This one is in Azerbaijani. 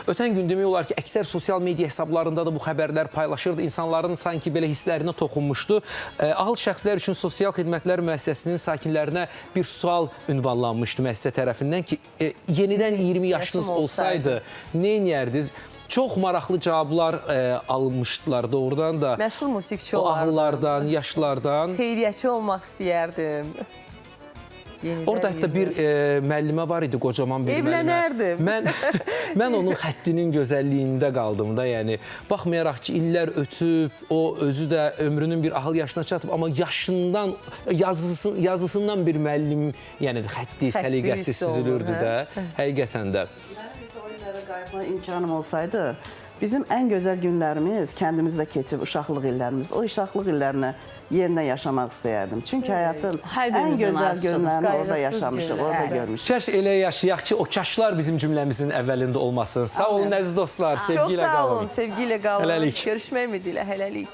Ötən gün demək olar ki, əksər sosial media hesablarında da bu xəbərlər paylaşırdı. İnsanların sanki belə hisslərinə toxunmuşdu. Ahıl şəxslər üçün sosial xidmətlər müəssisəsinin sakinlərinə bir sual ünvanlanmışdı müəssisə tərəfindən ki, yenidən 20 yaşınız Yaşım olsaydı nə edərdiniz? Çox maraqlı cavablar alınmışdılar doğrudan da. Məşhur musiqiçi O olardım. ahıllardan, yaşlılardan. Xeyriyyəçi olmaq istəyərdim. Yenidən Orada hətta 20 bir yaş. müəllimə var idi, qocaman bir müəllimə. Evlənərdim. Mən onun xəttinin gözəlliyində qaldım da, yəni baxmayaraq ki, illər ötüb, o özü də ömrünün bir ahıl yaşına çatıb, amma yaşından yazısından bir müəllim, yəni xətti, səliqəsi hiss olunur, süzülürdü hə? də, həqiqətən də. Mənim isə o illərə qayıtma imkanım olsaydı, bizim ən gözəl günlərimiz kəndimizdə keçib uşaqlıq illərimiz. O uşaqlıq illərini yerinə yaşamaq istəyərdim. Çünki həyatın Hər ən birimizin gözəl arzusudur. günlərini orada Qayğısız yaşamışıq, günlər. orada Hə. görmüşük. Kaş elə yaşayaq ki, o kaşlar bizim cümləmizin əvvəlində olmasın. Sağ olun əziz dostlar, Çox sevgi ilə sağ qalın. olun, sevgi ilə qalın. Hələlik. Görüşmək ümidi ilə, hələlik.